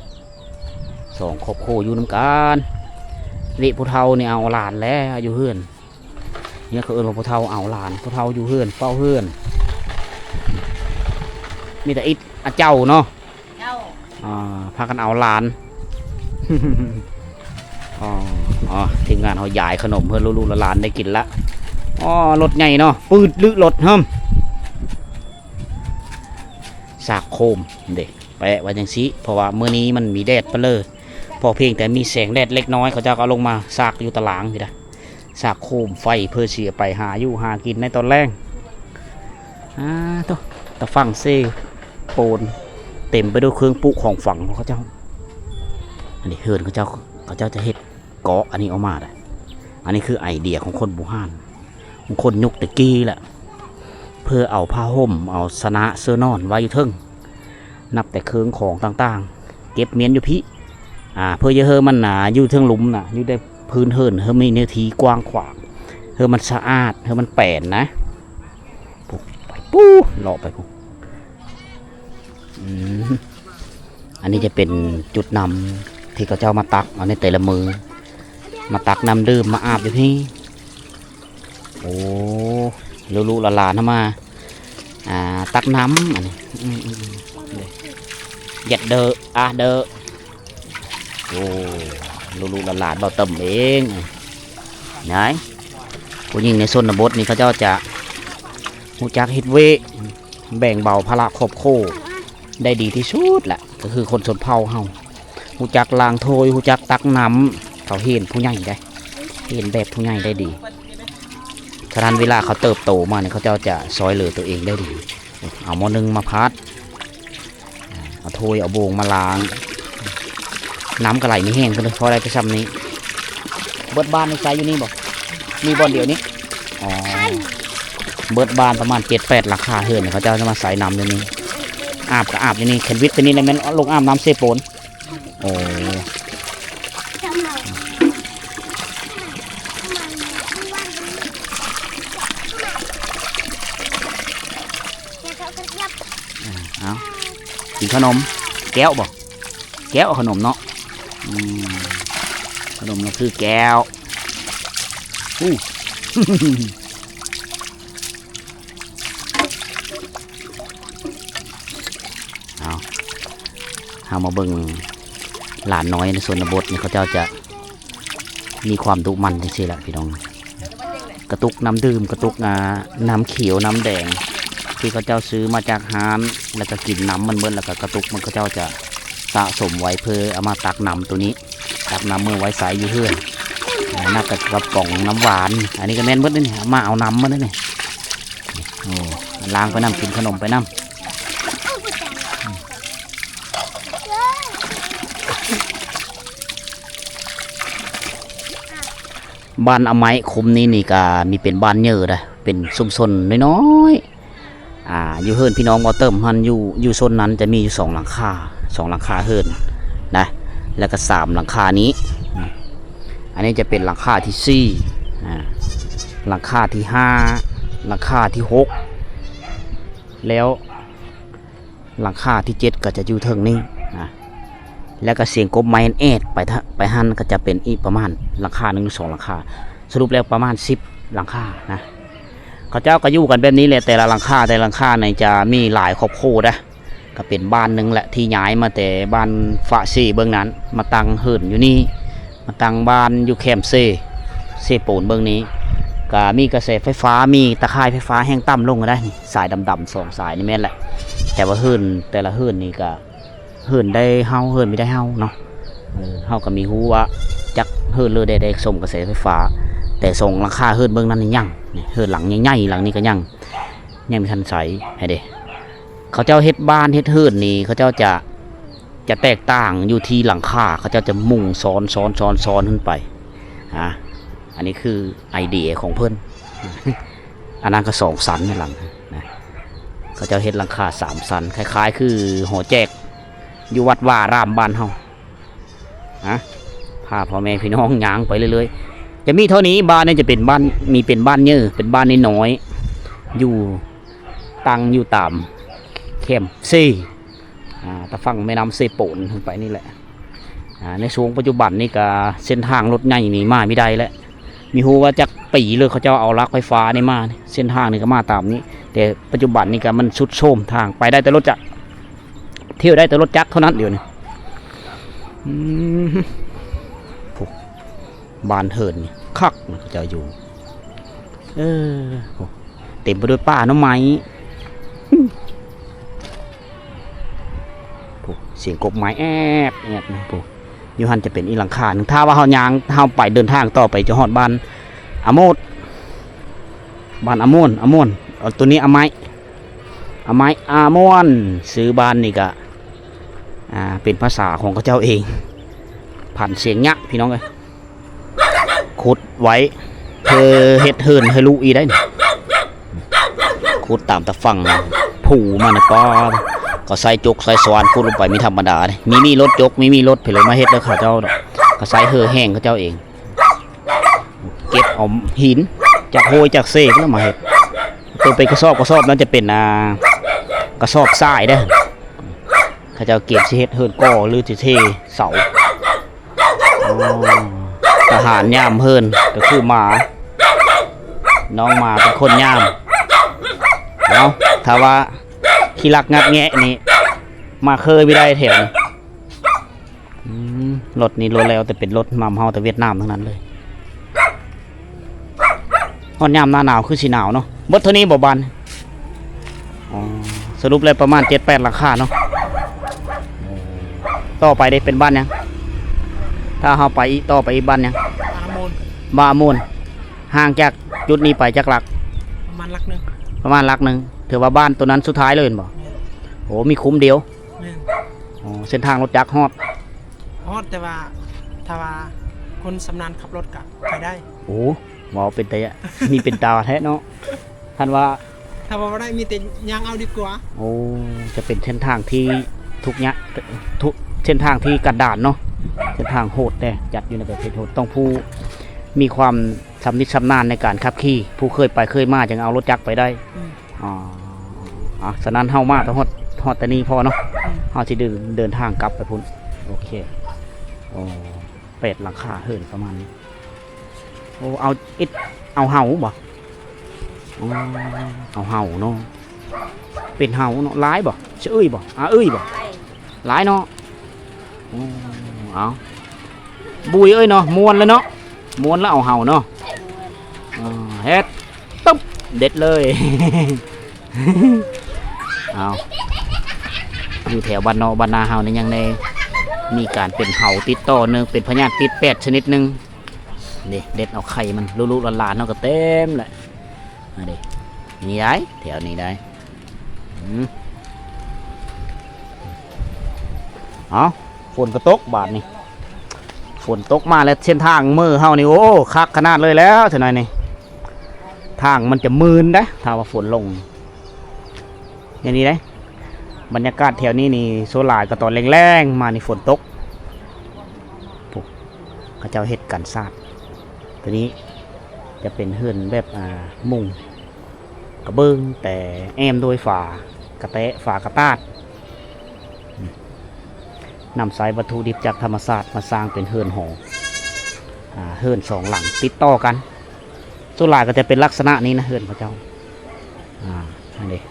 ສອງຄອບຄົວຢູ່ນຳກັນ. ເລະ ຜູ້ເຖົ້ານີ້ເອົາຫຼານແລ້ວຢູ່ເຮືອນ ເຮົາເອີ້ນວ່າຜູ້ເຖົ້າເອົາຫຼານ ຜູ້ເຖົ້າຢູ່ເຮືອນ ເຝົ້າເຮືອນ. ມີແຕ່ອິດອາເຈົ້າເນາະ ເຈົ້າ ອ່າ ພາກັນເອົາຫຼານ. ອໍ ອໍ ທີມງານເຮົາຢາຍຂະໜົມເພື່ອລູກໆຫຼານໆໄດ້ກິນລະ. ອໍ ລົດໃຫຍ່ເນາະ ປືດລຶລົດເຮີ້ມ ສາກໂຄມເດ້ ແປະໄວ້ຈັ່ງຊີ້ ເພາະວ່າມື້ນີ້ມັນມີແດດປະເລີ ພໍພຽງແຕ່ມີແສງແດດເລັກນ້ອຍ ເຂົາເຈົ້າກໍເອົາລົງມາສາກຢູ່ຕາລາງພີ້ນະ. ສາກໂຄມໄຟເພື່ອຊິໄປຫາຢູ່ຫາກິນໃນຕອນແລງ. ອາ ໂທ້ ຕາຝັ່ງເຊໂປນ ເຕັມໄປດ້ວຍເຄື່ອງປຸຂອງຝັງຂອງເຂົາເຈົ້າ. ອັນນີ້ເຮືອນເຂົາເຈົ້າ ເຂົາເຈົ້າຈະເຮັດເກາະອັນນີ້ອອກມາໄດ໋. ອັນນີ້ຄືໄອເດຍຂອງຄົນບູຮານ ຄົນຍຸກແຕ່ກີ້ແຫຼະ ເພື່ອເອົາຜ້າຫົ່ມ ເອົາຊະນະເສື້ອນອນໄວ້ຢູ່ເທິງ. ນັບແຕ່ເຄື່ອງຂອງຕ່າງໆ ເກັບມ້ຽນຢູ່ພີ້ ອາ ເພື່ອຈະເຮີມັນ ອາ ຢູ່ເທິງລຸ່ມນະ ຢູ່ໃນພື້ນເຮືອນ ເຮີມີເນື້ອທີ່ກວ້າງຂວາງ ເຮີມັນສະອາດ ເຮີມັນແປນນະ. ປູ ໄປປູ ເລາະໄປປູ. ອືມ ອັນນີ້ຈະເປັນຈຸດນ້ຳທີ່ເຂົາເຈົ້າມາຕັກເອົາໃນແຕ່ລະມື້ ມາຕັກນ້ຳດື່ມມາອາບຢູ່ພີ້. ໂອ້ ລູກໆຫຼານໆເຮົາມາ ອ່າ ຕັກນ້ຳ ອັນນີ້ ອືມໆໆ ຢາດເດີ ອາເດີ. ໂອ້ ລູກໆຫຼານໆເບົາເຕີມເອງ. ນາຍ ຜູ້ຍິງໃນຊົນນະບົດນີ້ ເຂົາເຈົ້າຈະຮູ້ຈັກເຮັດວຽກ ແບ່ງເບົາພາລະຄອບຄົວໄດ້ດີທີ່ສຸດລະ ກໍຄືຄົນຊົນເຜົ່າເຮົາ ຮູ້ຈັກລ້າງຖ້ວຍ ຮູ້ຈັກຕັກນ້ຳ. ເຂົາຮຽນຜູ້ໃຫຍ່ໄດ໋ ຮຽນແບບຜູ້ໃຫຍ່ໄດ້ດີ. ສະນັ້ນເວລາເຂົາເຕີບໂຕມານີ້ ເຂົາເຈົ້າຈະຊ່ອຍເຫຼືອຕົວເອງໄດ້ດີ. ເອົາໝໍ້ໜຶ່ງມາພາດ ເອົາຖ້ວຍເອົາໂບງມາລ້າງ. ນ້ຳກໍໄຫຼມີແຮງເພິ່ນ ພໍໄດ້ແຕ່ຊ່ຳນີ້. ເບິດບ້ານນີ້ໃຊ້ຢູ່ນີ້ບໍ່? ມີບ່ອນດຽວນີ້? ອໍ ເບິດບ້ານປະມານເຈັດແປດຫຼັງຄາເຮືອນ ເຂົາເຈົ້າຈະມາໃຊ້ນ້ຳຢູ່ນີ້. ອາບກໍອາບຢູ່ນີ້ ຄັນວິດຕົວນີ້ແລ້ວແມ່ນລົງອາບນ້ຳເຊໂປນ. ໂອ້ ເອົາ ກິນຂະໜົມ ແກ້ວບໍ່? ແກ້ວຂະໜົມເນາະ. ອືມ ຂະໜົມກໍຄືແກ້ວ. ອູ້ ເອົາ ເຮົາມາເບິ່ງຫຼານນ້ອຍໃນຊົນນະບົດນີ້ ເຂົາເຈົ້າຈະມີຄວາມດຸໝັ່ນຈັ່ງຊີ້ແຫຼະພີ່ນ້ອງ. ກະຕຸກນ້ຳດື່ມ ກະຕຸກ ອ່າ ນ້ຳຂຽວ ນ້ຳແດງ ທີ່ເຂົາເຈົ້າຊື້ມາຈາກຮ້ານ ແລ້ວກໍກິນນ້ຳມັນເໝິດ ແລ້ວກໍກະຕຸກມັນ ເຂົາເຈົ້າຈະສະສົມໄວ້ເພື່ອເອົາມາຕັກນ້ຳໂຕນີ້ ຕັກນ້ຳເມືອໄວ້ໃຊ້ຢູ່ເຮືອນ. ອ່າ ນັ້ນກໍກະປ໋ອງນ້ຳຫວານ ອັນນີ້ກໍແມ່ນເໝິດເດ້ນີ້ ມາເອົານ້ຳມາເດ້ນີ້. ໂອ້ ລ້າງໄປນຳ ກິນຂະໜົມໄປນຳ. ບ້ານອາໄມ້ຄຸ້ມນີ້ນີ້ກະມີເປັນບ້ານເຍີດາ ເປັນຊຸມຊົນນ້ອຍໆ. ອ່າ ຢູ່ເຮືອນພີ່ນ້ອງບໍ່ເຕີມຫັ້ນ ຢູ່ ຢູ່ໂຊນນັ້ນຈະມີຢູ່ສອງຫຼັງຄາ ສອງຫຼັງຄາເຮືອນນະ ແລ້ວກະສາມຫຼັງຄານີ້. ອັນນີ້ຈະເປັນຫຼັງຄາທີສີ່ ອ່າ ຫຼັງຄາທີຫ້າ ຫຼັງຄາທີຫົກ ແລ້ວ ຫຼັງຄາທີເຈັດກໍຈະຢູ່ເທິງນີ້ນະ ແລ້ວກໍສຽງກົບໄມ້ແອດໄປທະ ໄປຫັ້ນກໍຈະເປັນອີກປະມານຫຼັງຄາໜຶ່ງ ສອງຫຼັງຄາ ສະຫຼຸບແລ້ວປະມານສິບຫຼັງຄານະ. ເຂົາເຈົ້າກໍຢູ່ກັນແບບນີ້ແຫຼະ ແຕ່ລະຫຼັງຄາ ແຕ່ລະຫຼັງຄານີ້ຈະມີຫຼາຍຄອບຄົວເດ້. ກໍເປັນບ້ານໜຶ່ງແຫຼະທີ່ຍ້າຍມາແຕ່ບ້ານຟ້າເຊເບື້ອງນັ້ນ ມາຕັ້ງເຮືອນຢູ່ນີ້ ມາຕັ້ງບ້ານຢູ່ແຄມເຊ ເຊໂປນເບື້ອງນີ້ ກໍມີກະແສໄຟຟ້າ ມີຕາຂ່າຍໄຟຟ້າແຮງຕ່ຳລົງກໍໄດ້. ນີ້ສາຍດຳໆສອງສາຍນີ້ແມ່ນແຫຼະ ແຕ່ວ່າເຮືອນແຕ່ລະເຮືອນນີ້ກໍ ເຮືອນໄດ້ເຮົາ ເຮືອນມີໄດ້ເຮົາເນາະ. ເອີ ເຮົາກໍມີຮູ້ວ່າຈັກເຮືອນເລີໄດ້ ໄດ້ຊົມກະແສໄຟຟ້າ ແຕ່ສອງຫຼັງຄາເຮືອນເບື້ອງນັ້ນຍັງ. ນີ້ເຮືອນຫຼັງໃຫຍ່ໆຫຼັງນີ້ກໍຍັງ ຍັງບໍ່ທັນໃຊ້ໃຫ້ເດ້. ເຂົາເຈົ້າເຮັດບ້ານເຮັດເຮືອນນີ້ ເຂົາເຈົ້າຈະ ຈະແຕກຕ່າງຢູ່ທີ່ຫຼັງຄາ ເຂົາເຈົ້າຈະມຸງຊ້ອນໆໆຂຶ້ນໄປ. ອາ ອັນນີ້ຄືໄອເດຍຂອງເພິ່ນ. ອັນນັ້ນກໍສອງຊັ້ນໃນຫຼັງນະ ເຂົາເຈົ້າເຮັດຫຼັງຄາສາມຊັ້ນ ຄ້າຍໆຄືຫໍແຈກຢູ່ວັດວາອາຣາມບ້ານເຮົາ. ນະ ພາພໍ່ແມ່ພີ່ນ້ອງຍ່າງໄປເລື້ອຍໆ ຈະມີເທົ່ານີ້. ບ້ານນີ້ຈະເປັນບ້ານ ມີເປັນບ້ານເຍີ ເປັນບ້ານນ້ອຍໆ ຢູ່ ຕັ້ງຢູ່ຕາມແຄມເຊ ອາ ຕາຝັ່ງແມ່ນ້ຳເຊໂປນຂຶ້ນໄປນີ້ແຫຼະ. ອາ ໃນຊ່ວງປັດຈຸບັນນີ້ກະເສັ້ນທາງລົດໃຫຍ່ນີ້ມາບໍ່ໄດ້ແລ້ວ ມີຮູ້ວ່າຈັກປີເລີຍເຂົາເຈົ້າເອົາຫຼັກໄຟຟ້ານີ້ມາ ເສັ້ນທາງນີ້ກໍມາຕາມນີ້ ແຕ່ປັດຈຸບັນນີ້ກະມັນຊຸດໂຊມ ທາງໄປໄດ້ແຕ່ລົດຈັກ ທ່ຽວໄດ້ແຕ່ລົດຈັກເທົ່ານັ້ນດຽວນີ້. ອືມ ໂອ້ ບ້ານເຮືອນນີ້ຄັກນະ ເຂົາເຈົ້າຢູ່ ເອີ ໂອ້ ເຕັມໄປດ້ວຍປ່າໜໍ່ໄມ້ ໂອ້ ສຽງກົບໄມ້ແອບແອບນະ. ໂອ້ ຢູ່ຫັ້ນຈະເປັນອີກຫຼັງຄາໜຶ່ງ ຖ້າວ່າເຮົາຍ່າງ ເຮົາໄປເດີນທາງຕໍ່ໄປຈະຮອດບ້ານອາໂມດ ບ້ານອາໂມນ ອາໂມນ ເອົາໂຕນີ້ອາໄມ້ ອາໄມ້ ອາມ່ວນ ຊື່ບ້ານນີ້ກະ ອ່າ ເປັນພາສາຂອງເຂົາເຈົ້າເອງ ພັນສຽງຍະ ພີ່ນ້ອງເອີຍ. ຂຸດໄວ້ເພື່ອເຮັດເຮືອນໃຫ້ລູກອີກໄດ້ນີ້ ຂຸດຕາມຕາຝັ່ງພູມັນ ກໍ ກໍໃຊ້ຈົກໃຊ້ສວ່ານຂຸດລົງໄປ ມີທຳມະດາເດ້ ມີ ມີລົດຈົກ ມີ ມີລົດເພິ່ນເລີຍມາເຮັດເດີ ເຂົາເຈົ້າ ກໍໃຊ້ເຮືອແຮງເຂົາເຈົ້າເອງ. ເກັບເອົາຫີນຈາກຫ້ວຍຈາກເຊພຸ້ນແລ້ວມາເຮັດ ຕົວເປັນກະສອບ ກະສອບນັ້ນຈະເປັນ ອ່າ ກະສອບຊາຍເດ້ ເຂົາເຈົ້າກຽມຊິເຮັດເຮືອນກໍ່ ຫຼື ຊິເທເສົາ. ໂອ້ ທະຫານຍາມເຮືອນກໍຄືໝາ ນ້ອງໝາເປັນຄົນຍາມ. ເອົາ ຖ້າວ່າຂີ້ລັກງັດແງະນີ້ ມາເຄີຍບໍ່ໄດ້ແຖວນີ້. ອືມ ລົດນີ້ໂລແລ້ວແຕ່ເປັນລົດນຳເຮົາແຕ່ຫວຽດນາມທັງນັ້ນເລີຍ. ຮອດຍາມໜ້າໜາວຄືຊິໜາວເນາະ. ເບິດເທົ່ານີ້ບໍ່ບ້ານ? ອໍ ສະຫຼຸບແລ້ວປະມານເຈັດແປດຫຼັງຄາເນາະ. ຕໍ່ໄປເດ ເປັນບ້ານຫຍັງ? ຖ້າເຮົາໄປອີກ ຕໍ່ໄປອີກບ້ານຫຍັງ? ບາມູນ. ບາມູນ. ຫ່າງຈາກຈຸດນີ້ໄປຈັກຫຼັກ? ປະມານຫຼັກໜຶ່ງ. ປະມານຫຼັກໜຶ່ງ. ຖືວ່າບ້ານໂຕນັ້ນສຸດທ້າຍເລີຍແມ່ນບໍ່? ແມ່ນ. ໂອ້ ມີຄຸ້ມດຽວ. ແມ່ນ. ອໍ ເສັ້ນທາງລົດຈັກຮອດ? ຮອດ ແຕ່ວ່າຖ້າວ່າຄົນຊຳນານຂັບລົດກະໄປໄດ້. ໂອ້ ເວົ້າເປັນຕາ ມີເປັນຕາແທ້ເນາະ. ຄັນວ່າ ຖ້າວ່າບໍ່ໄດ້ ມີແຕ່ຍ່າງເອົາດີກວ່າ. ໂອ້ ຈະເປັນເສັ້ນທາງທີ່ທຸກຍາກ ທຸ ເສັ້ນທາງທີ່ກັນດານເນາະ ເສັ້ນທາງໂຫດແດ່ ຈັດຢູ່ໃນປະເທດໂຫດ ຕ້ອງຜູ້ມີຄວາມຊຳນິຊຳນານໃນການຂັບຂີ່ ຜູ້ເຄີຍໄປເຄີຍມາຈຶ່ງເອົາລົດຈັກໄປໄດ້. ອືມ. ອໍ ອາ ສະນັ້ນເຮົາມາແຕ່ຮອດ ຮອດແຕ່ນີ້ພໍເນາະ. ອືມ. ເຮົາຊິເດີນ ເດີນທາງກັບໄປພຸ້ນ. ໂອເຄ. ໂອ້ ແປດຫຼັງຄາເຮືອນປະມານນີ້. ໂອ້ ເອົາອິດ ເອົາເຫົາບໍ່? ອໍ ເອົາເຫົາເນາະ. ເປັນເຫົາເນາະ. ຫຼາຍບໍ່? ສະເອີຍບໍ່? ອາເອີຍບໍ່? ຫຼາຍເນາະ. ໂອ້ ເອົາ ບຸ້ຍເອີຍເນາະ ມ່ວນແລ້ວເນາະ ມ່ວນແລ້ວເອົາເຫົາເນາະ. ເອີ ເຮັດ ຕຶບ ເດັດເລີຍ. ເອົາ ຢູ່ແຖວບ້ານນອກບ້ານນາເຮົານີ້ຍັງໄດ້ມີການເປັນເຫົາຕິດຕໍ່ເນື່ອງ ເປັນພະຍາດຕິດແປດຊະນິດໜຶ່ງ. ນີ້ ເດັດເອົາໄຂ່ມັນ ລູກໆຫຼານໆເຮົາກໍເຕັມແຫຼະ. ອັນນີ້ ນີ້ໄດ໋ ແຖວນີ້ໄດ໋. ອືມ ເອົາ ຝົນກໍຕົກບາດນີ້ ຝົນຕົກມາແລ້ວ ເສັ້ນທາງເມືອເຮົານີ້ ໂອ້ ຄັກຂະໜາດເລີຍແລ້ວ ເທື່ອໜ້ອຍນີ້ ທາງມັນຈະມື່ນເດ້ ຖ້າວ່າຝົນລົງ ຢ່າງນີ້ເດ້. ບັນຍາກາດແຖວນີ້ນີ້ ສ່ວນຫຼາຍກໍຕອນແລງໆມານີ້ຝົນຕົກ ພວກເຂົາເຈົ້າເຮັດກັນສາດ ຕົວນີ້ຈະເປັນເຮືອນແບບ ອ່າ ມຸງ ກະເບື້ອງ ແຕ່ແອ້ມດ້ວຍຝາກະແຕະ ຝາກະຕາດ ນຳໃຊ້ວັດຖຸດິບຈາກທຳມະຊາດມາສ້າງເປັນເຮືອນຫໍ ອາ ເຮືອນສອງຫຼັງຕິດຕໍ່ກັນ. ສ່ວນຫຼາຍກໍຈະເປັນລັກສະນະນີ້ນະ ເຮືອນເຂົາເຈົ້າ ອາ ອັນນີ້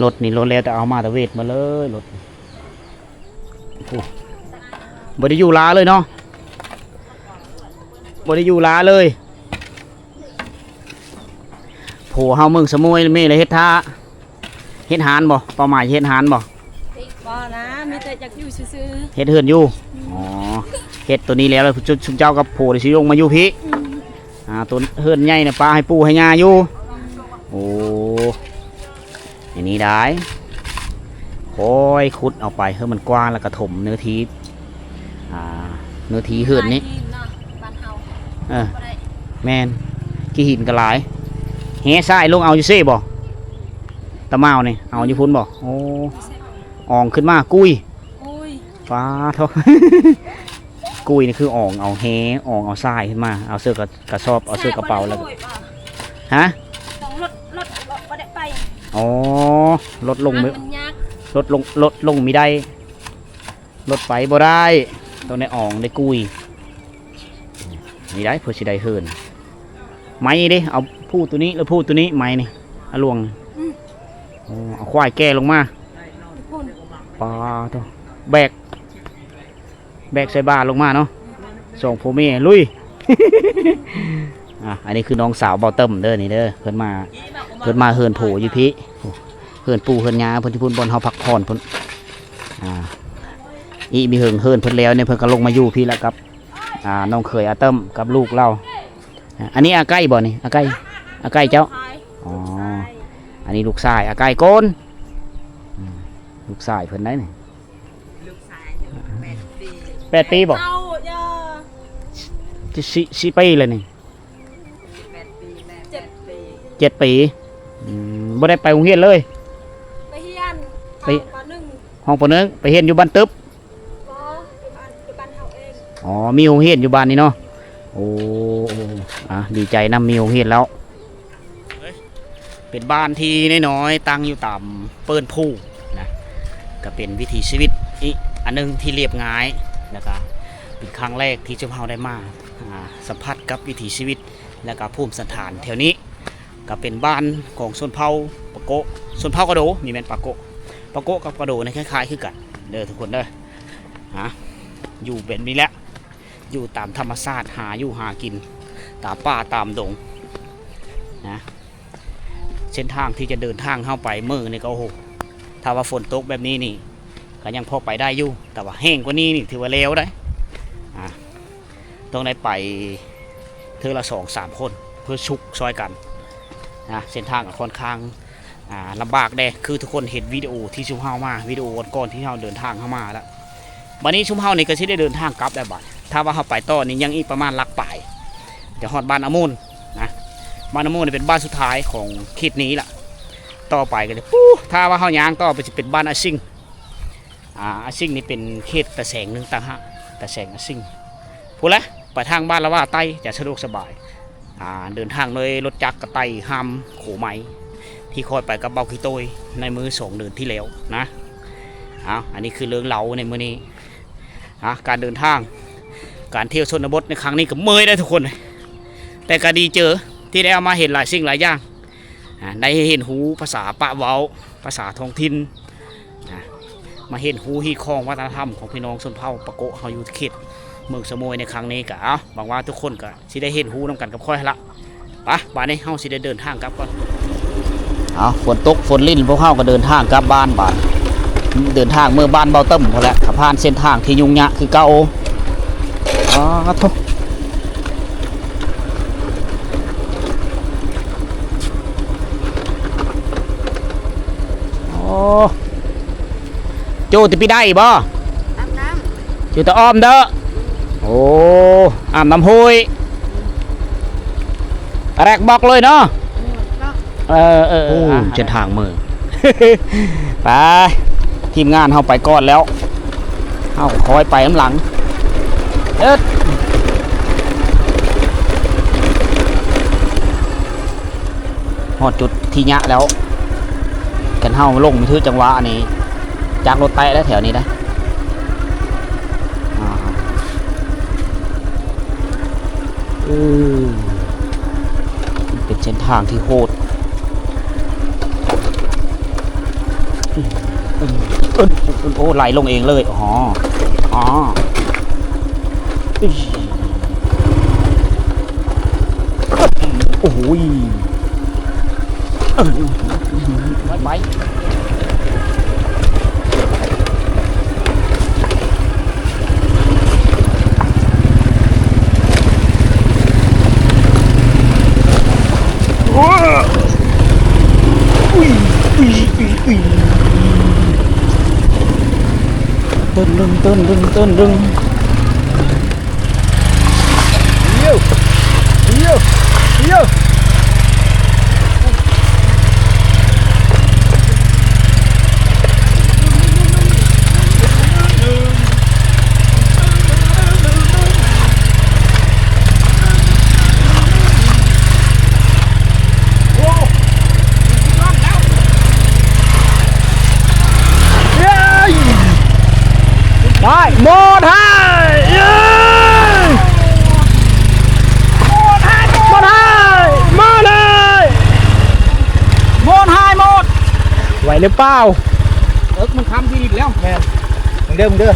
ລົດນີ້ ລົດແລ້ວແຕ່ເອົາມາແຕ່ເວດມາເລີຍ ລົດ ໂອ້ ບໍ່ໄດ້ຢູ່ລາເລີຍເນາະ ບໍ່ໄດ້ຢູ່ລາເລີຍ. ຜົວເຮົາເມືອງສະໂໝຍ ແມ່ລະເຮັດທ່າ ເຮັດຮ້ານບໍ່? ເປົ້າໝາຍເຮັດຮ້ານບໍ່? ບໍ່ນະ ມີແຕ່ຢາກຢູ່ຊື່ໆ. ເຮັດເຮືອນຢູ່? ອໍ ເຮັດໂຕນີ້ແລ້ວ ແລ້ວຊຸມເຈົ້າກັບຜົວຊິລົງມາຢູ່ພີ້? ອືມ ອ່າ ໂຕເຮືອນໃຫຍ່ນະ ປະໃຫ້ປູ່ໃຫ້ຍ່າຢູ່? ອືມ ໂອ້ ອັນນີ້ໄດ້ ຄ່ອຍຂຸດເອົາໄປໃຫ້ມັນກວ້າງ ແລ້ວກະຖົມເນື້ອທີ່ ອ່າ ເນື້ອທີ່ເຮືອນນີ້ ຂີ້ຫີນເນາະ ບ້ານເຮົາ ເອີ ບໍ່ໄດ້ ແມ່ນ ຂີ້ຫີນກະຫຼາຍ ແຮ່ຊາຍລົງເອົາຢູ່ເຊບໍ່? ຕາມາວນີ້ ເອົາຢູ່ພຸ້ນບໍ່? ໂອ້ ຢູ່ເຊ ອອງຂຶ້ນມາ ກຸຍ ໂອ້ຍ ປາໂທ ກຸຍນີ້ຄືອອງເອົາແຮ່ ອອງເອົາຊາຍຂຶ້ນມາ ເອົາເສື້ອກະ ກະສອບ ເອົາເສື້ອກະເປົາ ແລ້ວກະ ຮະ? ຕ້ອງລົດ ລົດ ລົດບໍ່ໄດ້ໄປ ອໍ ລົດລົງ ມັນຍາກ ລົດລົງ ລົດລົງມີໄດ້ ລົດໄປບໍ່ໄດ້ ຕ້ອງໄດ້ອອງໄດ້ກຸຍ ນີ້ໄດ້ ເພື່ອຊິໄດ້ເຮືອນ ໄມ້ເດ້ ເອົາພູດໂຕນີ້ ແລ້ວພູດໂຕນີ້ ໄມ້ນີ້ ອາຫຼວງ ອືມ ໂອ້ ເອົາຄວາຍແກ່ລົງມາ ພຸ້ນ ປາໂທ ແບກ ແບກໃສ່ບ່າລົງມາເນາະ ສອງຜົວເມຍລຸຍ ອ່າ ອັນນີ້ຄືນ້ອງສາວເບົາເຕີມເດີ ນີ້ເດີ ເພິ່ນມາ ເພິ່ນມາເຮືອນຜົວຢູ່ພີ້ ເຮືອນປູ່ເຮືອນຍ່າເພິ່ນທີ່ພຸ້ນ ບ່ອນເຮົາພັກຜ່ອນພຸ້ນ ອ່າ ອີກມີເຫິງເຮືອນເພິ່ນແລ້ວນີ້ ເພິ່ນກະລົງມາຢູ່ພີ້ລະກັບ ອ່າ ນ້ອງເຂີຍອາເຕີມກັບລູກລາວ ອັນນີ້ອາໄກ່ບໍ່ນີ້? ອາໄກ່ ອາໄກ່ເຈົ້າ? ອໍ ອັນນີ້ລູກຊາຍ ອາໄກ່ໂກນ ອືມ ລູກຊາຍເພິ່ນໄດ໋ນີ້ ລູກຊາຍອາຍຸແປດປີ ແປດປີບໍ່? ເກົ້າ ຢ່າ ຊິ ຊິ ສີ່ປີແລ້ວນີ້ ແປດປີແລ້ວ ເຈັດປີ ເຈັດປີ ອືມ ບໍ່ໄດ້ໄປໂຮງຮຽນເລີຍ? ໄປຮຽນ ໄປ ປ.ໜຶ່ງ ຫ້ອງ ປ.ໜຶ່ງ ໄປຮຽນຢູ່ບ້ານຕຶບ ບໍ່ ຢູ່ບ້ານ ຢູ່ບ້ານເຮົາເອງ ອໍ ມີໂຮງຮຽນຢູ່ບ້ານນີ້ເນາະ ໂອ້ ອ່າ ດີໃຈນຳ ມີໂຮງຮຽນແລ້ວ ເປັນບ້ານທີ່ນ້ອຍໆ ຕັ້ງຢູ່ຕາມເປີ້ນພູນະ ກະເປັນວິຖີຊີວິດອີກອັນໜຶ່ງທີ່ລຽບງ່າຍ ແລ້ວກະເປັນຄັ້ງແລກທີ່ຊຸມເຮົາໄດ້ມາ ອ່າ ສຳຜັດກັບວິຖີຊີວິດ ແລ້ວກະພູມສັນຖານແຖວນີ້ ກະເປັນບ້ານຂອງຊົນເຜົ່າປາໂກະ ຊົນເຜົ່າກະໂດ ມີແມ່ນປາໂກະ ປາໂກະກັບກະໂດນີ້ຄ້າຍໆຄືກັນເດີທຸກຄົນເດີ ຫາ ຢູ່ແບບນີ້ແຫຼະ ຢູ່ຕາມທຳມະຊາດ ຫາຢູ່ຫາກິນຕາມປ່າຕາມດົງນະ ເສັ້ນທາງທີ່ຈະເດີນທາງເຮົາໄປມື້ນີ້ກະ ໂອ້ໂຫ ຖ້າວ່າຝົນຕົກແບບນີ້ນີ້ກະຍັງພໍໄປໄດ້ຢູ່ ແຕ່ວ່າແຫ້ງກວ່ານີ້ນີ້ຖືວ່າແລ້ວໄດ໋ ອ່າ ຕ້ອງໄດ້ໄປເທື່ອລະສອງສາມຄົນ ເພື່ອຊຸກຊ່ອຍກັນນະ ເສັ້ນທາງກະຄ່ອນຂ້າງ ອ່າ ລຳບາກແດ່ ຄືທຸກຄົນເຫັນວິດີໂອທີ່ຊຸມເຮົາມາ ວິດີໂອກ່ອນໆ ທີ່ເຮົາເດີນທາງເຮົາມາລະ ບາດນີ້ຊຸມເຮົານີ້ກະຊິໄດ້ເດີນທາງກັບແລ້ວບາດ ຖ້າວ່າເຮົາໄປຕໍ່ນີ້ຍັງອີກປະມານຫຼັກປາຍ ຈະຮອດບ້ານອາໂມນນະ ບ້ານອາໂມນນີ້ເປັນບ້ານສຸດທ້າຍຂອງເຂດນີ້ລະ ຕໍ່ໄປກະຈະ ປູ້ ຖ້າວ່າເຮົາຍ່າງຕໍ່ໄປຊິເປັນບ້ານອາຊິງ ອ່າ ອາຊິງນີ້ເປັນເຂດຕາແສງໜຶ່ງຕ່າງຫາກ ຕາແສງອາຊິງ ພຸ້ນແຫຼະ ໄປທາງບ້ານລະຫວ່າໃຕ້ຈະສະດວກສະບາຍ ອ່າ ເດີນທາງໂດຍລົດຈັກກະໄຕ່ຫ້າມໂຂໄໝ ທີ່ຂ້ອຍໄປກັບເບົາຂີ້ໂຕ້ຍໃນມື້ສອງເດືອນທີ່ແລ້ວນະ ເອົາ ອັນນີ້ຄືເລື່ອງເລົ່າໃນມື້ນີ້ ອ່າ ການເດີນທາງ ການທ່ຽວຊົນນະບົດໃນຄັ້ງນີ້ກະເມື່ອຍໄດ໋ທຸກຄົນ ແຕ່ກະດີເຈີທີ່ໄດ້ເອົາມາເຫັນຫຼາຍສິ່ງຫຼາຍຢ່າງ ອ່າ ໄດ້ເຫັນຮູ້ພາສາປະເວົ້າ ພາສາທ້ອງຖິ່ນ ອ່າ ມາເຫັນຮູ້ຮີດຄອງວັດທະນະທຳຂອງພີ່ນ້ອງຊົນເຜົ່າປາໂກະເຮົາຢູ່ເຂດເມືອງສະໂໝຍໃນຄັ້ງນີ້ກະ ເອົາ ຫວັງວ່າທຸກຄົນກະຊິໄດ້ເຫັນຮູ້ນຳກັນກັບຂ້ອຍຫັ້ນລະ ປະ ບາດນີ້ເຮົາຊິໄດ້ເດີນທາງກັບກ່ອນ ເອົາ ຝົນຕົກຝົນລິນ ພວກເຮົາກະເດີນທາງກັບບ້ານບາດ ເດີນທາງເມືອບ້ານເບົາເຕີມພຸ້ນແຫຼະ ກະຜ່ານເສັ້ນທາງທີ່ຫຍຸ້ງຍາກຄືເກົ່າ ປາໂທ ໂອ້ ໂຈ້ແຕ່ປີໃດບໍ່? ອາບນ້ຳ ໂຈ້ແຕ່ອ້ອມເດີ ໂອ້ ອາບນ້ຳຫ້ວຍ ແຣກບອກເລີຍເນາະ ເອີ ເອີ ເອີ ໂອ້ ອ່ະ ເສັ້ນທາງເມືອ ໄປ ທີມງານເຮົາໄປກ່ອນແລ້ວ ເຮົາກະຄ່ອຍໄປນຳຫຼັງ ເອີດ ຮອດຈຸດທີ່ຍະແລ້ວ ຄັນເຮົາລົງມີຖືກຈັງຫວະອັນນີ້ ຈັກລົດແຕະໄດ້ແຖວນີ້ໄດ໋ ອ່າ ເອີ ມັນເປັນເສັ້ນທາງທີ່ໂຫດ ໂອ້ ໄຫຼລົງເອງເລີຍ. ອໍ ອໍ ໂອ້ໂຫ ໄປ ໄປ. ໄປ ໝົດໄຮ່ ເຢ້ ໝົດໄຮ່ ໝົດໄຮ່ ມາເລີຍ ໝົດໄຮ່ ໝົດ ໄຫວຫຼືເປົ່າ? ເອິກມັນຄຳທີ່ດິນແລ້ວ ແມ່ນ ເບິ່ງເດີ ເບິ່ງເດີ.